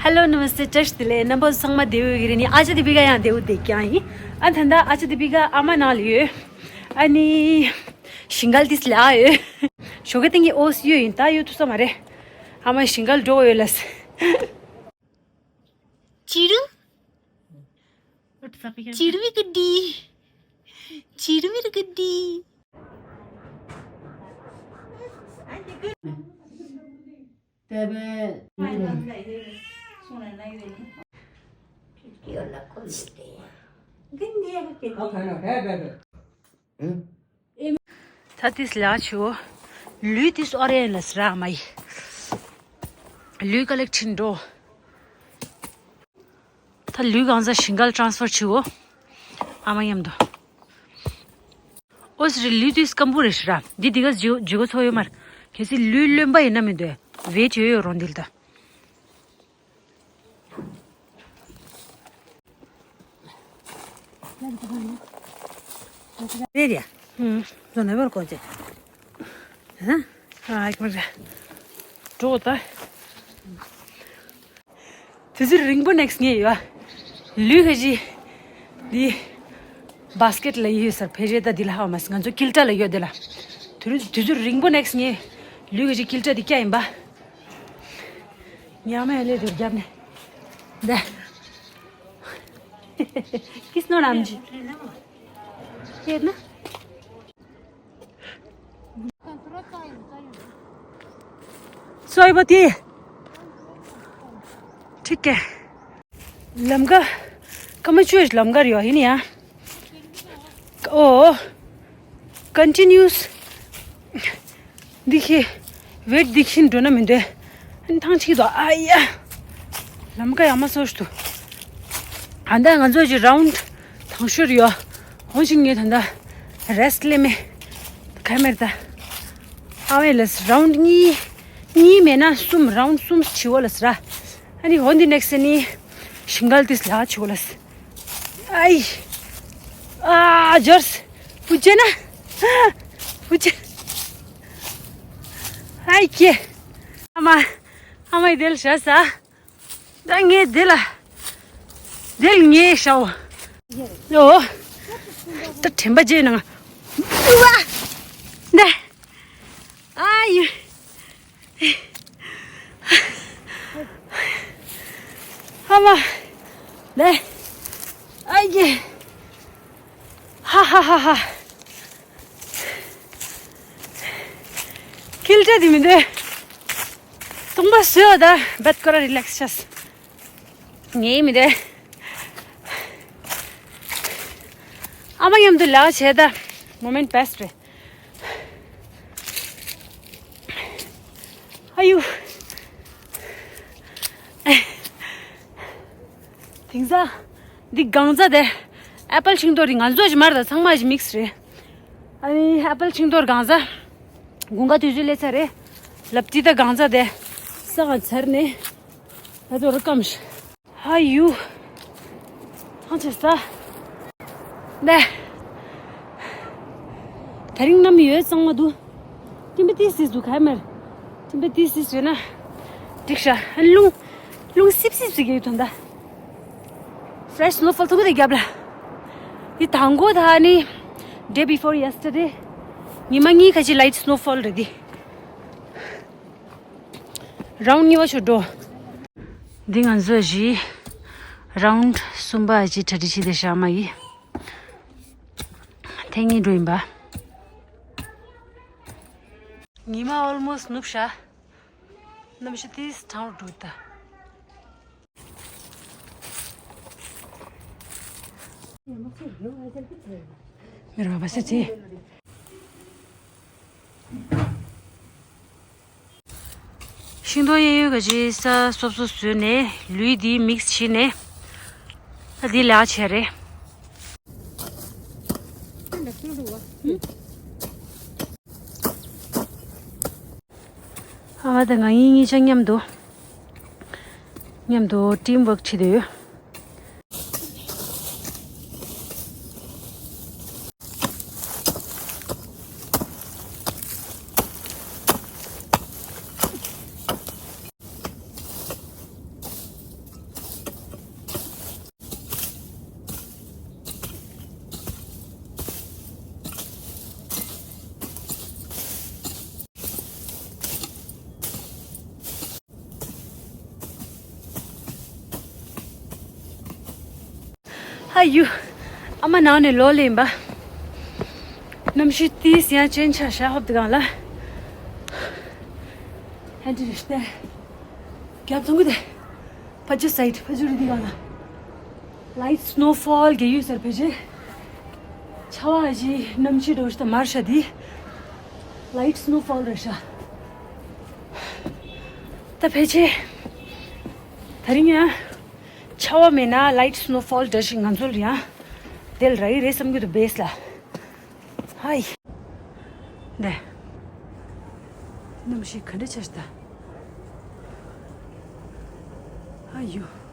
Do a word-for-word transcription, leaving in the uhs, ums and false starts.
Hello, नमस्ते, བཀྲ་ཤིས་བདེ་ལེགས། རྣམ་པ་ཚང་མ་བདེ་པོ་ཡོད་ཀྱི་རེད། ནི་ཨ་ཅག་དེ་བི་ག་ཡང་བདེ་པོ་བསྡད་ཀྱང་ཡིན། ཨ་ད་ལྟ་ཨ་ཅག་དེ་བི་ག་ཨ་མ་ནང་ལ་ཡོད། ཨ་ནི་ཞིང་ཁ་ལ་ཏོག་ཙམ་ལས་ཀ་ཡོད། ཞོགས་ཀ་སྟེང་གི་ཨོ་སི་ཡོད་ཡིན། ད་ཡོད་ཐུབ་ས་མ་རེད། ཨ་མ་ཞིང་ཁ་ལ་འགྲོ་གི་ཡོད་ལབ། ཅི་རུ། ཅི་རུ་མི་གི་འདི། ཅི་རུ་མི་གི་འདི། ད་ཏོག་ཙམ་ལས་ཀ་བྱེད་འོ། ལུད་ཏོག་ཙམ་ཨོ་རེན་ལ་ཟེར་ཨ་མ་ཡིས། ལུད་ཀ་ལེགས་ཁྲིན་འགྲོ། ད་ལུད་གང་ཟག་ཞིང་ཁ་ལ་ཊ་རན་སི་ཕར་བྱེད་འོ། ཨ་མ་མཉམ་དུ། ཨོ་ཙི་རེད། ལུད་ཏོག་ཙམ་སྐམ་པོ་རེད་ཤི་ར། འདི་འདི་ག་འཇུ་འཇུ་ག་ཚོ་ཡོད་མར། གལ་སྲིད་ལུད་རློན་པ་ཡིན་ན་མི་འདོད། བེད་སྤྱོད་ཡོད་རོང་འདི་ལ་ད། རེད་ཡ། ཧུམ། ལོ་ན་བར་གོ་ཅེ། ཧ། ཨ་ཀི་མ་ར། འགྲོ་ད། དུས་ཚོད་རིང་པོ་ནེག་སི་ངས་ཡོད། ལུད་ཁ་ཅིག་འདི་བྷ་སི་ཀེ་ཊི་ལ་ཡོད་ས་ཕེ་རེ་ད་འདི་ལ་ཧ་མ་སི་ང་ཚོ་ཀིལ་ཏྲ་ལ་ཡོད་དེ་ལ། དུས་དུས་ཚོད་རིང་པོ་ནེག་སི་ངས་ལུད་ཁ་ཅིག་ཀིལ་ཏྲ་འདི་སྐྱ་ཡིན་པ། ཉག་མ་ལས་དུར་རྒྱབ་ནས། འདི། ཀིས་ནོ་རམ་ཇི། ཁྱེད་ན། སོ་ཡི་བ་དེ། ཁྲིག་གེ། ལམ་ཀ། ཀ་མ་ཆུ་ལམ་ཀ་རེད་ཡིན་ཡ། ཨོ། ཀོན་ཊི་ནིའུ་སི། འདི་ཁྱི། ཝེ་ཊི་འདི་ཁྱི་འགྲོ་ན་མི་འདོད། ཨ་ནི་ཐང་ཆད་དོ་ཨ་ཡ། ལམ་ཀ་ཡག་མ་སོ་ཞིག་ཏུ། ཨ་ད་ང་ཚོ་ཅི་རའུན་ཌི་དང་ཤོར་ཡོད། འོན་ཅིག་ངས་ད་ད་རེ་སི་ཊི་ལེ་མེ། ག་མེར་ད། ཨ་ཝེ་ལས་རའུན་ཌི་གཉིས། གཉིས་མེད་ན་གསུམ། རའུན་ཌི་གསུམ་བྱིའོ་ལས་ར། ཨ་ནི་འོ་འདི་ནེག་སི་ནི་ཤིང་གལ་ཏིས་ལ་བྱིའོ་ལས། ཨའི། ཨ་ཇོར་སི། བུ་ཅེ་ན། བུ་ཅེ། ཨའི་ཀེ། ཨ་མ། ཨ་མའི་དེལ་ཤ་ས། ད་ངས་དེ་ལ། དེལ་ངས་ཤའོ། ཡོ། ད་དྲན་པ་བརྗེད་ནང་། ཨུ་ཝ། འདི། ཨ་ཡུ། ཨ་མ། ལེ། ཨ་ཡེ། ཧ་ཧ་ཧ་ཧ། ཁིལ་ཏྲ་དེ་མི་འདུག་སྟོང་པ་བཟོས་པ་ད་བད་ཀོ་ར་རི་ལེགས་ཤས། ངའི་མི་འདུག་ཨ་མ་མཉམ་དུ་ལས་ཀ་བྱས་ད་མོ་མེན་ཊི་བེ་སི་ཊི་རེད། ཨ་ཡུ། དེང་སང་འདི་སྒང་ཚ་དེ་ཨེ་པལ་ཆིང་ཏོག་རེད། ང་ཚོ་ཅི་མར་དང་ཚང་མ་ཅི་མིག་སི་རེད། ཨ་ནི་ཨེ་པལ་ཆིང་ཏོག་སྒང་ཚ་དགུན་ཁ་དུས་ཚོད་སླེབས་ཚར་རེད། ལབ་ཏི་ད་སྒང་ཚ་དེ་ས་ག་ཚར་ནས་ད་ཚོ་རུ་ཀམ་ཤ། ཧ་ཡུ། ཐང་ཆད་ས། ནས། དེ་རིང་གནམ་ཡོད་གཙང་མ་འདུག་སྤྲིན་པ་ཏིས་ཏིས་འདུག་ག་མེར། སྤྲིན་པ་ཏིས་ཏིས་ཡོད་ན། འགྲིག་ཤག་རླུང་། རླུང་སིབ་སིབ་ཟེར་གྱི་ཡོད་དོན་ད། ཕ་རེ་ཤི་སི་ནོ་ཕོལ་ཐུག་གི་རྒྱབ་ལ། འདི་དང་པོ་ད་ནི། Day before yesterday། ཉི་མ་གཉིས་ཁ་ཅིག་ལའིཊ་སི་ནོ་ཕོལ་རེད་འདི། རའུན་ཌི་གཉིས་པ་ཆོ་འགྲོ། འདི་ང་ཚོ་བཞི། རའུན་ཌི་གསུམ་པ་ཅིག་གྲ་སྒྲིག་བྱས་ཏེ་བཞག་མ་ཡིན། ཐེངས་གཉིས་འགྲོ་ཡིན་པ། ཉི་མ་ཨོལ་མོ་སི་ནུབ་ཤག་གནམ་གཤིས་ཏིས་གྲང་རུ་འགྲོ་ད། མེར་བ་བ་སེ་ཚེ། ཤིང་ཏོག་གཡས་གཡོན་ག་ཅི་ས་སོབ་སོབ་བཟོས་ནས་ལུད་འདི་མིག་སི་བྱས་ནས་ཨ་འདི་ལག་བྱས་རེད། ཨ་མ་དང་ང་གཉིས་གཉིས་ཆ་མཉམ་དུ་མཉམ་དུ་ཊིམ་ཝོག་བྱེད་དུ་ཡོད། ཨ་ཡུ། ཨ་མ་ནང་ནས་ལོག་ལེན་པ། གནམ་གཤིས་ཏིས་ཡང་ཅན་ཆ་ཤ་ཧོབ་དེ་གང་ལ། ཧན་ཏི་རེ་ཤྟེ། རྒྱབ་ཚོང་གི་དེ། ཕ་ཅུ་སའིད་ཕ་ཅུ་རི་དེ་གང་ལ། ལའིཊ་སི་ནོ་ཕོལ་གི་ཡུ་སར་ཕེ་ཅེ། ཆ་བ་ཞི་གནམ་གཤིས་འགྲོ་ཤི་ད་མར་ཤ་དི། ལའིཊ་སི་ནོ་ཕོལ་རེ་ཤ། ད་ཕེ་ཅེ། ད་རིང་ཡང་། ཆ་བ་མེད་ན་ལའིཊ་སི་ནོ་ཕོལ་འདྲ་ཞིག་ང་ཚོ་ལ་ཡང་དེ་ལ་ར་ཡི་རེད་བསམ་གྱི་འདུག་བེས་ལ། ཧའི། འདི། གནམ་གཤིས་ག་འདྲ་ཆགས་ཤི་ད། ཨ་ཡོ།